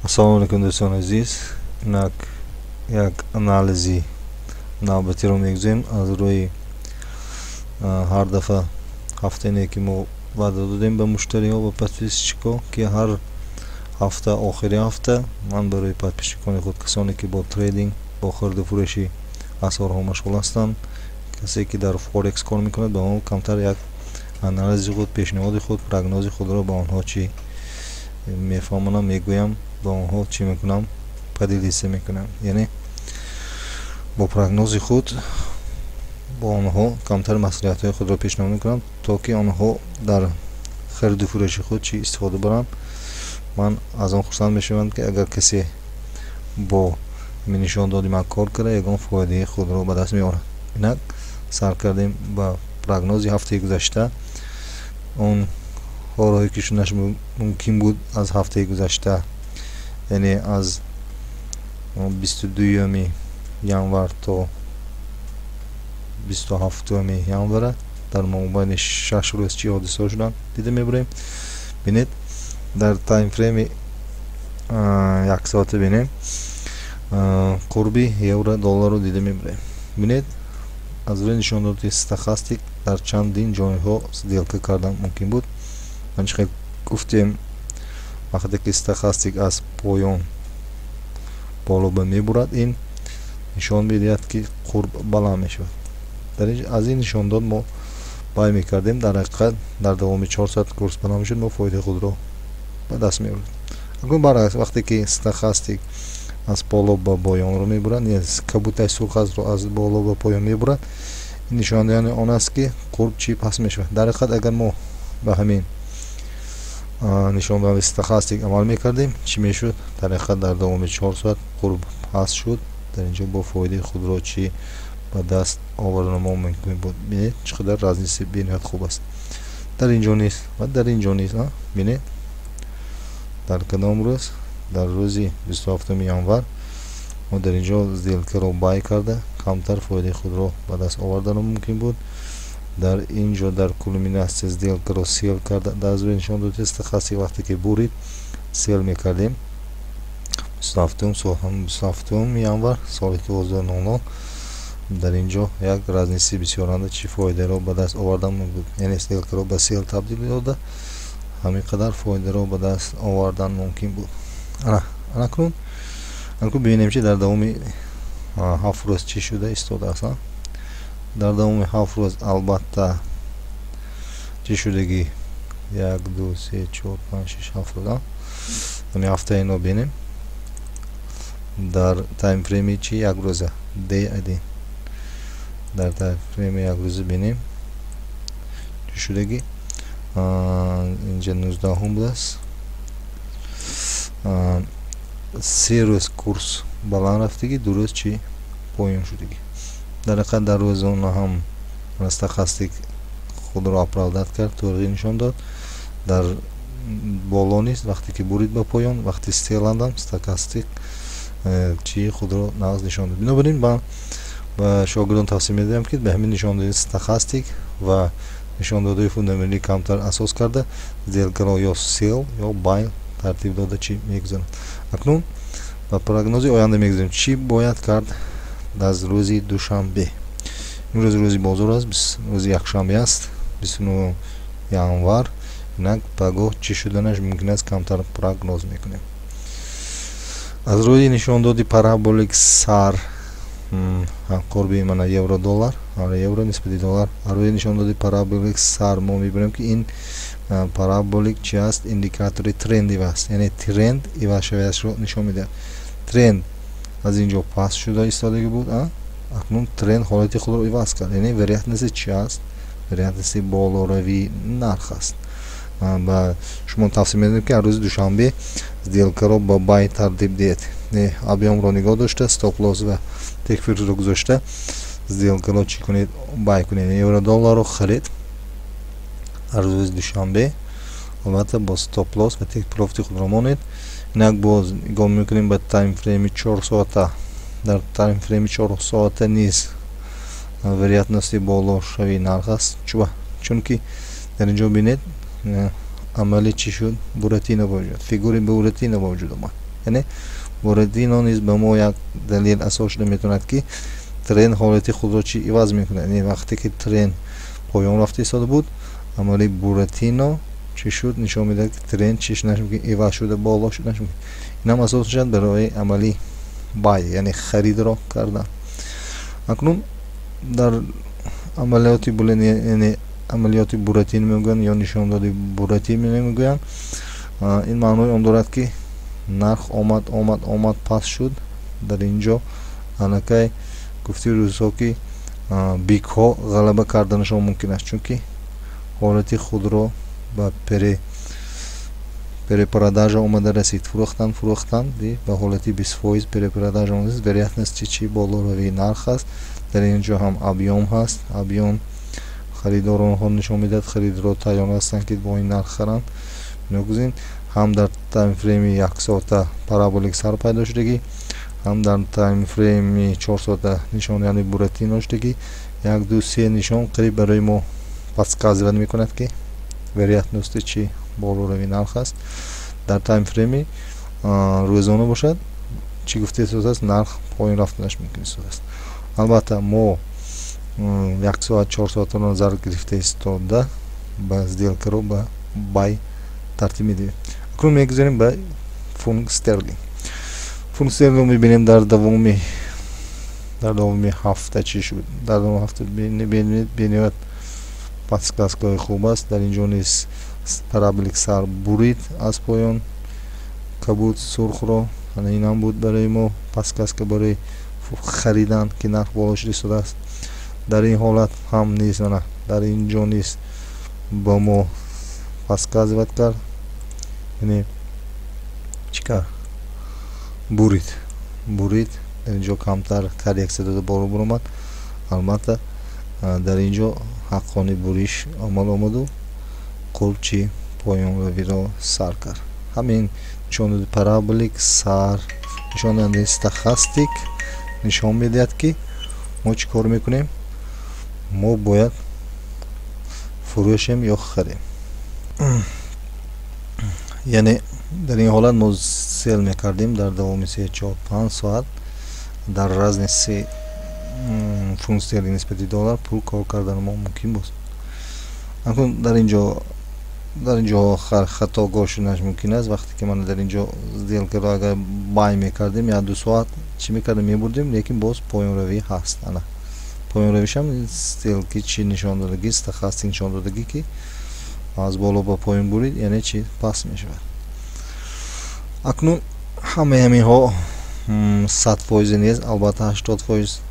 Ассалому алайкум, дӯстони азиз. Инак як анализи навбатиро мегузорем аз рӯи ҳар дафъа ҳафтае, ки мо ваъда додем ба муштариҳо ва подписчикҳо, ки ҳар ҳафта, охири ҳафта ман барои подписчикони худ, касоне ки бо трейдинг, бо хурду фурӯши асъорҳо машғул ҳастанд, касе ки дар форекс кор мекунад, ба он камтар як анализи худ, пешниҳоди худ, прогнози худро ба онҳо чӣ мефаҳмонам, мегӯям, ба онҳо чӣ мекунам, поделиться мекунам, яъне бо прогнози худ бо онҳо камтар маслиҳатҳои худро пешниҳод мекунам, то ки онҳо дар хариду фурӯши худ чӣ истифода баранд. Ман аз он хурсанд мешавам, ки агар касе бо ҳамин нишондоди ман кор карда, ягон фоидаи худро ба даст меорад. Инак сар кардем ба прогнози ҳафтаи гузашта. Он корҳое ки шуданаш мумкин буд аз ҳафтаи гузашта, яъне аз 22-юми январ то 27-уми январа, дар мобайни 6 рӯз чӣ ҳодисаҳо шуданд, дида мебарем. Бинед, дар таймфрейми як соата бинем, қурби евро долларро дида мебарем. Бинед, аз рӯи нишондоди стохастик дар чандин ҷойҳо сделка кардан мумкин буд. Ман чӣ гуфтем? Вақте ки стохастик аз поён боло ба мебурад, ин нишон медиҳад, ки қурб баланд мешавад. Аз ин нишондод мо buy мекардем. Дар ҳақиқат дар давоми 4 соат курс баланд мешуд, мо фоидаи худро ба даст меовардем. Акнун баръакс, вақте ки стохастик аз боло ба поёнро мебурад, кабутаи сурхазро аз боло ба поён мебурад, ин нишондиҳандаи он аст, ки қурб чӣ паст мешавад. Дар ҳақиқат, агар мо ба ҳамин нишондиҳандаи стохастик амал мекардем, чӣ мешуд? Дар ҳақиқат дар давоми 4 соат қурб паст шуд. Дар инҷо бо фоидаи худро чӣ ба даст овардан мо мумкин буд. Бинед, чӣ қадар разница бениҳоят хуб аст. Дар инҷо нест ва дар инҷо нест. Бинед, дар кадом рӯз? Дар рӯзи 27-уми январ мо дар инҷо сделкаро buy карда, камтар фоидаи худро ба даст овардан мумкин буд. Дар ин ҷо дар кулминатсия сделкаро sell карда, дар рӯи нишондоди стохастик вақте ки бурид, sell мекардем. 27-уми январ соли 12:00 дар ин ҷо як разница и бисёранда чӣ фоидаро ба даст овардан мумкин буд, яъне сделкаро ба sell табдил дода, ҳамин қадар фоидаро ба даст овардан мумкин буд. Анакнун бибинем, чи дар давоми 7 рӯз чӣ шуда истодааст. Дар давоми 7 рӯз албатта чӣ шудагӣ? Як, ду, се, чор, панҷ, шиш, 7 рӯз. Ҳамин ҳафтаи ино бинем дар таймфрейми чи якрӯза, D1. Дар таймфрейми якрӯза бинем, чӣ шудагӣ. Инҷа 19-ум будааст. 3 рӯз курс баланд рафтагӣ, 2 рӯз чӣ поён шудагӣ. Дар ҳақиқат дар рӯзона ҳам стохастик худро оправдать кард, тоғӣ нишон дод. Дар боло низ вақте ки бурид ба поён, вақти sell андам, стохастик чӣ худро нағз нишон дод. Бинобар ин ман ба шогирдон тавсия медиҳам, ки ба ҳамин нишондоди стохастик ва нишондодҳои фундаменталӣ камтар асос карда, сделкаро ё sell, ё buy тартиб дода чӣ мегузаранд. Акнун ба прогнози оянда мегузарем. Чӣ бояд кард аз рӯзи душанбе? Имрӯз рӯзи бозор аст, рӯзи якшанбе аст, 29 январ. Инак пагоҳ чӣ шуданаш мумкин аст, камтар прогноз мекунем. Аз рӯи нишондоди параболик SAR қурби мана евро доллар, евро нисбати доллар, аз рӯи нишондоди параболик SAR мо мебинем, ки ин параболик чи аст? Индикатори тренд иваз, яъне тренд ивазшавиашро нишон медиҳад. Тренд аз ин ҷо паст шуда истодагӣ буд, акнун тренд ҳолати худро иваз кард, яъне вероятности чи аст? Вероятности болоравии нарх аст. Ба шумо тавсия медиҳем, ки аз рӯзи душанбе сделкаро ба buy тартиб диҳед, объёмро нигоҳ дошта, стоп лосс ва take profit ро гузошта, сделкаро чӣ кунед? Buy кунед. Евро долларро харед аз рӯзи душанбе, албатта бо стоп лосс ва take profit и худро монед. Инак боз нигоҳ мекунем ба таймфрейми 4 соата. Дар таймфрейми 4 соата низ вероятности болошавии нарх аст. Чунки дар ин ҷо бинед, амали чӣ шуд? Буратино ба вуҷуд, фигури Буратино ба вуҷуд омад. Яъне Буратино низ ба мо як далел асос шуда метавонад, ки тренд ҳолати худро чӣ иваз мекунад. Яъне вақте ки тренд поён рафта истода буд, амали Буратино чӣ шуд? Нишон медиҳад, ки тренд чӣ шуданаш мумкин, иваз шуда боло шуданаш мумкин. Инам асос мешавад барои амали buy, яъне харидро кардан. Акнун дар амалиёти булен, яъне амалиёти Буратино мегӯянд ё нишондоди Буратино мегӯянд, ин маънои он дорад, ки нарх омад, омад, омад, паст шуд. Дар ин ҷо аллакай гуфти рӯзҳо, ки бик ҳо ғалаба карданашон мумкин аст, чунки ҳолати худро ба перепродажа омада расид. Фурӯхтанд, фурӯхтанд, ба ҳолати 20% перепродажа омада, вероятность и чӣ болоравии нарх аст. Дар ин ҷо ҳам объём ҳаст, объём харидоронҳо нишон медиҳад, харидро тайёр ҳастанд, ки бо ин нарх харанд. Ногузин ҳам дар таймфрейми яксоата параболик сар пайдо шудагӣ, ҳам дар таймфрейми 4 соата нишондиҳандаи Буратино шудагӣ. Як, ду, се нишон қариб барои мо подсказывать мекунад, ки вероятность и чӣ болоравии нарх аст. Дар таймфрейми рӯзона бошад, чӣ гуфта истодааст? Нарх поён рафтанаш мумкин истодааст. Албатта, мо як соат, 4 соатро назар гирифта истода ба сделка ро ба buy тартиб медиҳем. Акнун мегузарем ба фунт стерлинг. Фунт стерлинг мебинем, дар давоми ҳафта чӣ шуд. Дар давоми ҳафта бениҳоят подсказка ҳои хуб аст. Дар ин ҷо низ параболик сар бурид аз поён кабуд сурхро. Ана инам буд барои мо подсказка барои харидан, ки нарх боло шуда истодааст. Дар ин ҳолат ҳам низ, ана дар ин ҷо низ ба мо подсказывать кард, яъне чӣ кард? Бурид, бурид. Дар ин ҷо камтар коррекция дода боло буромад. Албатта, дар ин ҷо ҳаққони буриш амал омаду қурб чӣ поёнравиро сар кард. Ҳамин нишондоди параболик сар, нишондиҳандаи стохастик нишон медиҳад, ки мо чӣ кор мекунем: мо бояд фурӯшем ё харем. Яъне дар ин ҳолат мо sell мекардем. Дар давоми 3, 4, 5 соат дар разница фунт стерлинг нисбати доллар пул кор кардани мо мумкин буд. Акнун дар ин ҷо хатогоҳ шуданаш мумкин аст. Вақте ки ман дар ин ҷо сделка ро агар buy мекардем, 1-2 соат чӣ мекардем? Мебурдем, лекин боз поёнравӣ ҳаст. Ана поёнравишам сделки чӣ нишон додагӣ? Стохастик нишон додагӣ, ки аз боло ба поён бурид, яъне чӣ паст мешавад. Акнун ҳамаи ҳаминҳо 100% нест, албатта, 80%,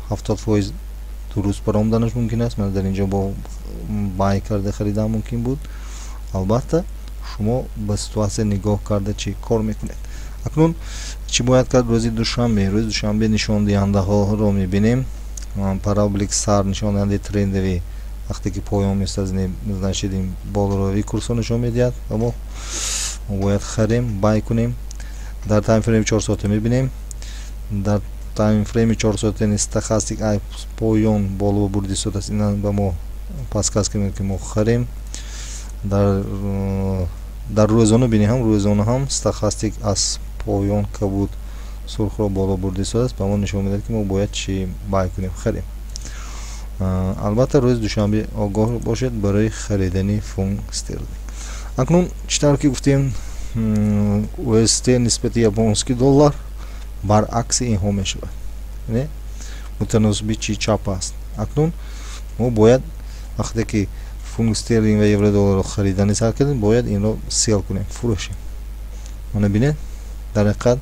70% дуруст баромаданаш мумкин аст. Ман дар ин ҷо бо buy карда харидан мумкин буд. Албатта, шумо ба ситуация нигоҳ карда чӣ кор мекунед. Акнун чӣ бояд кард рӯзи душанбе? Рӯзи душанбе нишондиҳандаҳоро мебинем. Параболик сар, нишондиҳандаи трендовый, вақте ки поён месаз, значит, ин болоравии курсро нишон медиҳад ва мо бояд харем, buy кунем. Дар таймфрейми 4 соата мебинем. Дар таймфрейми 4 соата стохастик ай поён боло бурди истодааст. Ина ба мо подсказка мекунад, ки мо харем. Дар рӯзона бинем ҳам, рӯзона ҳам стохастик аз поён кабуд сурхро боло бурда истодааст, ба мо нишон медиҳад, ки мо бояд чӣ buy кунем, харем. Албатта, рӯзи душанбе огоҳ бошед барои харидани фунт стерлинг. Акнун чӣ тавр ки гуфтем, USD нисбати японский доллар баръакси инҳо мешавад, яъне мутаносиби чӣ чап аст. Акнун мо бояд, вақте ки фунт стерлинг ва евро долларро харидани сар кардем, бояд инро sell кунем, фурӯшем. Мана бинед, дар ҳақиқат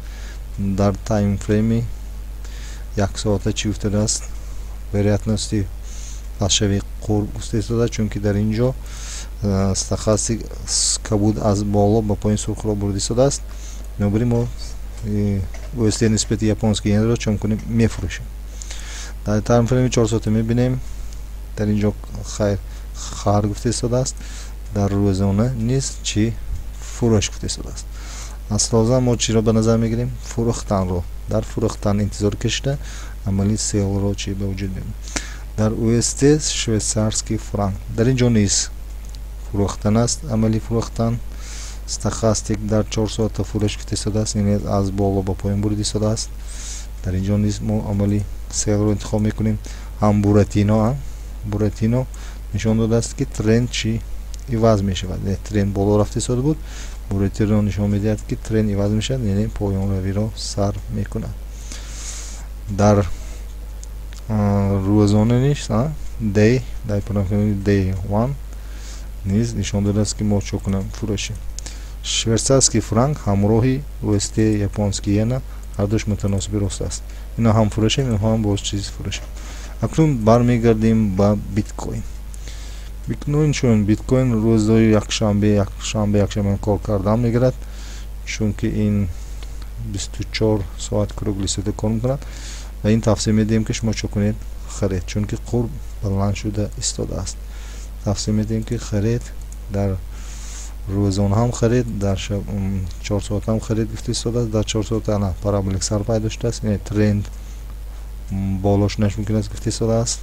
дар таймфрейми яксоата чӣ гуфтадааст? Вероятность и пастшавии қурб гуфта истодааст, чунки дар ин ҷо стохастик кабуд аз боло ба поён сурхро бурда истодааст. Бинобар ин мо USD нисбати японский йенро чон кунем? Мефурӯшем. Дар таймфрейми 4 соата мебинем, дар ин ҷо хайр, хар гуфта истодааст. Дар рӯзона низ чӣ фурӯш гуфта истодааст. Асосан мо чиро ба назар мегирем? Фурӯхтанро. Дар фурӯхтан интизор кашида, амали sell ро чӣ ба вуҷуд меорем. Дар USD швейцарский франк дар ин ҷо низ фурӯхтан аст, амали фурӯхтан. Стохастик дар 4 соата фурӯш гуфта истодааст, яъне аз боло ба поён бурида истодааст. Дар инҷо низ мо амали sell ро интихоб мекунем. Ҳам Буратино нишон додааст, ки тренд чӣ иваз мешавад. Тренд боло рафта истода буд, Буратино нишон медиҳад, ки тренд иваз мешавад, яъне поёнравиро сар мекунад. Дар рӯзона низ day, дар day 1 низ нишон додааст, ки мо чӣ кунем? Фурӯшем. Швейцарский франк ҳамроҳи USD японский иена ҳардуш мутаносиби рост аст. Ино ҳам фурӯшем, инҳо ҳам боз чиз фурӯшем. Акнун бармегардем ба биткоин. Биткоин, чун биткоин рӯзҳои якшанбе кор кардан мегирад, чунки ин 24 соат круглый сутка кор мекунад ва ин тавсия медиҳем, ки шумо чӣ кунед? Харед, чунки қурб баланд шуда истодааст. Тавсия медиҳем, ки харед, дар рӯзона ҳам харид, дар 4 соат ҳам харид гуфта истодааст. Дар 4 соат ана параболик сар пайдо шудааст, яъне тренд боло шуданаш мумкин аст гуфта истодааст.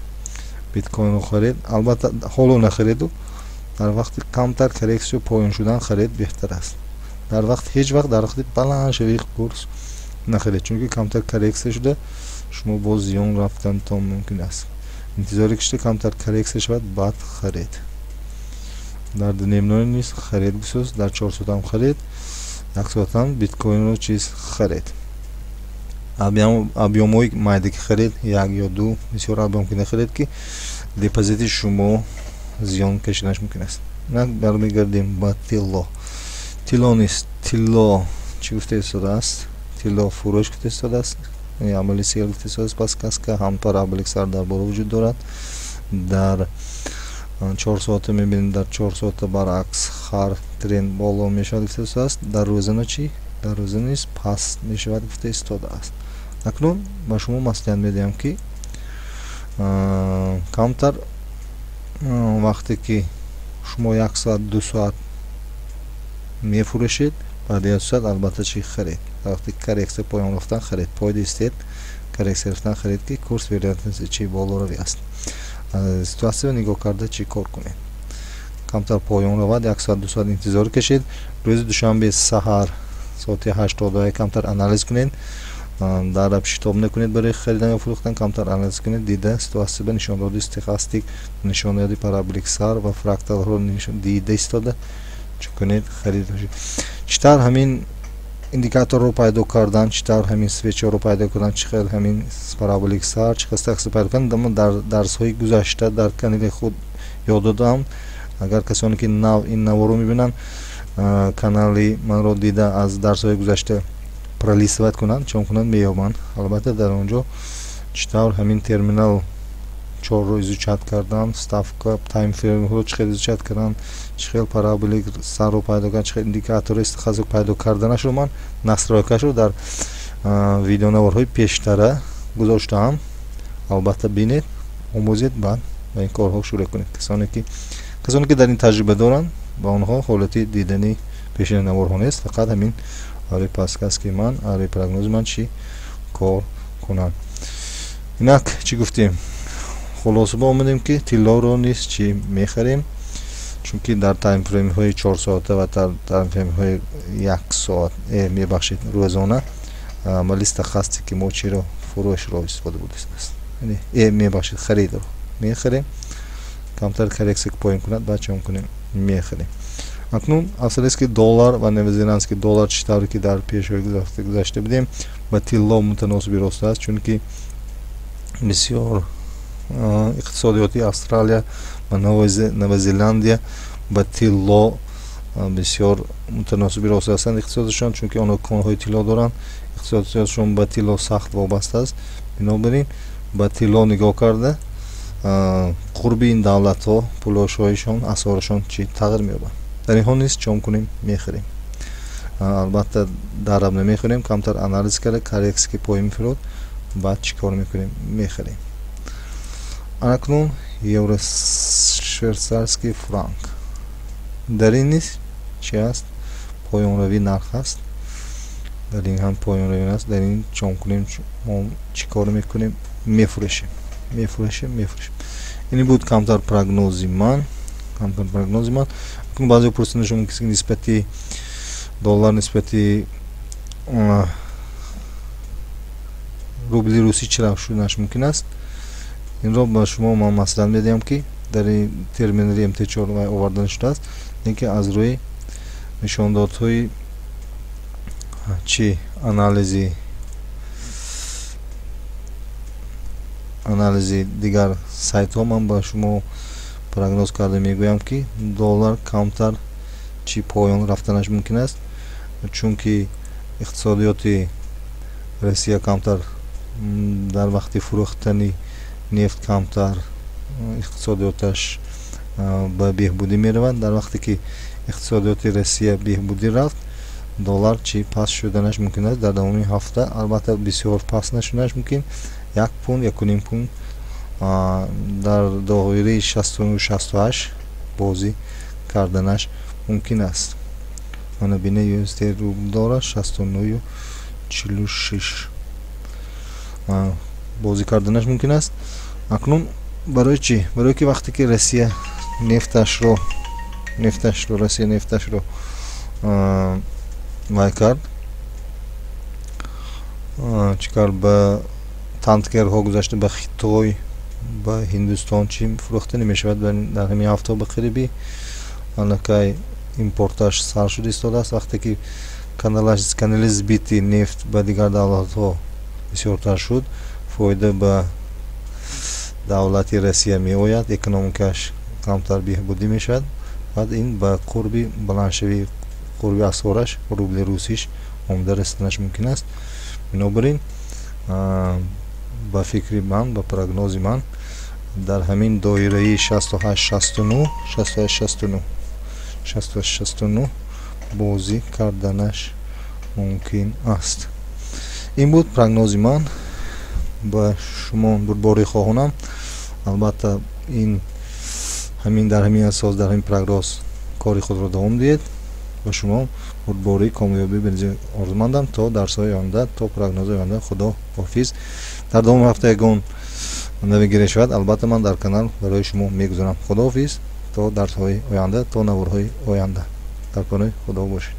Биткоинро харид, албатта, ҳоло нахареду, дар вақти камтар коррексия поён шудан харид беҳтар аст. Дар вақт ҳеҷ вақт дар вақти баландшавии курс нахаред, чунки камтар коррексия шуда, шумо боз зиён рафтантон мумкин аст. Интизоре кишида, камтар коррексия шавад, баъд харед. Дар дневной низ харид бисоз, дар 4 соатам харид, як соатам биткоинро чиз харед. Объёмҳои майда ки харед, як ё ду, бисёр объём ки нахаред, ки депозити шумо зиён кашиданаш мумкин аст. Инак, бармегардем ба тилло. Тилло низ, тилло чӣ гуфта истодааст? Тилло фурӯш гуфта истодааст, амали sell гуфта истодааст. Подсказка ҳам параболик сар дар боло вуҷуд дорад. Дар 4 соата мебинем, дар 4 соата баръакс хар тренд боло мешавад гуфта истодааст. Дар рӯзана чӣ? Дар рӯзана низ паст мешавад гуфта истодааст. Акнун ба шумо маслиҳат медиҳам, ки камтар вақте ки шумо як соат, 2 соат мефурӯшед, баъди як соат албатта чӣ? Харед. Дар вақти коррексия поён рафтан харед, пойда истед, коррексия рафтан харед, ки курс вероятности чӣ болоравӣ аст. Ситуатсияро нигоҳ карда чӣ кор кунед? Камтар поён равад, як соат, 2 соат интизор кашед. Рӯзи душанбе саҳар соати 8 то 10 камтар анализ кунед. Дар шитоб накунед барои харидан ё фурӯхтан, камтар анализ кунед, дида ситуатсия ба нишондоди стохастик, нишондоди параболик сар ва фракталҳоро дида истода чӣ кунед? Харид. Чӣ тавр ҳамин индикаторро пайдо кардан, чӣ тавр ҳамин свечаро пайдо кардан, чӣ хел ҳамин параболик сар, чӣ хел стохастик пайдо кардан, дар дарсҳои гузашта дар канали худ ёд додам. Агар касоне ки нав ин наворо мебинанд, канали манро дида, аз дарсҳои гузашта пролистывать кунанд, чон кунанд, меёбанд. Албатта, дар он ҷо чӣ тавр ҳамин терминал чорро изучать кардан, ставка, таймфреймҳоро чӣ хел изучать кардан, чӣ хел параболик сарро пайдо кардан, чӣ хел индикатори стохастик пайдо карданашро ман настройкашро дар видеонаворҳои пештара гузоштаам. Албатта, бинед, омӯзед, баъд ба ин корҳо шурӯъ кунед. Касоне ки дар ин таҷриба доранд, ба онҳо ҳолати дидани пешина наворҳо нест, фақат ҳамин ари подсказки ман, ари прогнози ман чӣ кор кунанд. Инак, чӣ гуфтем? Хулоса ба омадем, ки тиллоро низ чӣ? Мехарем, чунки дар таймфреймҳои 4 соата ва таймфреймҳои як соат, мебахшед, рӯзона амали стохастик ки мо чиро? Фурӯшро истифода бурдааст, мебахшед, харидро мехарем. Камтар коррексия поён кунад, баъд чон кунем? Мехарем. Акнун австралийский доллар ва новозеландский доллар, чӣ тавре ки дар пешҳои гузашта будем, ба тилло мутаносиби рост аст, чунки бисёр иқтисодиёти Австралия ва Новозеландия ба тилло бисёр мутаносиби рост ҳастанд иқтисодашон, чунки онҳо конҳои тилло доранд, иқтисодиётшон ба тилло сахт вобаста аст. Бинобар ин ба тилло нигоҳ карда, қурби ин давлатҳо, пулошҳоишон, асъорашон чӣ тағйир меёбад. Дар инҳо низ чон кунем? Мехӯрем. Албатта, дараб намехӯрем, камтар анализ карда, коррексия ки поён мефурод, баъд чӣ кор мекунем? Мехарем. Акнун евро швейцарский франк. Дар ин низ чӣ аст? Поёнравии нарх аст. Дар ин ҳам поёнравӣ аст. Дар ин чон кунем? Мо чӣ кор мекунем? Мефурӯшем, мефурӯшем, мефурӯшем. Ин буд камтар прогнози ман. Акнун баъзео пурсида шумо, ки нисбати Доллар нисбати рубли русӣ чӣ рафт шуданаш мумкин аст? Инро ба шумо ман маслиҳат медиҳам, ки дар ин терминали МТ4 оварда нашудааст, лекин аз рӯи нишондодҳои чӣ анализи дигар сайтҳо ман ба шумо прогноз карда мегӯям, ки доллар камтар чӣ поён рафтанаш мумкин аст, чунки иқтисодиёти Россия камтар дар вақти фурӯхтани нефт камтар иқтисодиёташ ба беҳбудӣ меравад. Дар вақте ки иқтисодиёти Россия беҳбудӣ рафт, доллар чӣ паст шуданаш мумкин аст дар давоми ҳафта. Албатта, бисёр паст нашуданаш мумкин, 1 пункт, 1,5 пункт дар доираи 69, 68 бозӣ карданаш мумкин аст. Мана бине, USD рубл доллар 69,46 бозӣ карданаш мумкин аст. Акнун барои чӣ? Барое ки вақте ки Россия нефташро Россия нефташро вай кард, чӣ кард, ба танкерҳо гузашта, ба Хитой, ба Ҳиндустон чӣ фурӯхта намешавад. Дар ҳамин ҳафта ба қариби аллакай импорташ сар шуда истодааст. Вақте ки канали сбыти нефт ба дигар давлатҳо бисёртар шуд, фоида ба давлати Россия меояд, экономикааш камтар беҳбудӣ мешавад. Баъд ин ба қурби баландшавии қурби асъораш, рубли русиш омада расиданаш мумкин аст. Бинобар ин, ба фикри ман, ба прогнози ман, дар ҳамин доираи 68, 69, 68, 69, 68, 69 бозӣ карданаш мумкин аст. Ин буд прогнози ман. Ба шумо бурдборӣ хоҳонам. Албатта, ин ҳамин дар ҳамин асос, дар ҳамин прогноз кори худро давом диҳед. Ба шумо бурдборӣ, комёбӣ орзумандам. То дарсҳои оянда, то прогнозҳои оянда, худо ҳофиз. Дар давоми ҳафта ягон навигирӣ шавад, албатта, ман дар канал барои шумо мегузорам. Худоҳофиз, то дарсҳои оянда, то наворҳои оянда. Дар паноҳи Худо бошед.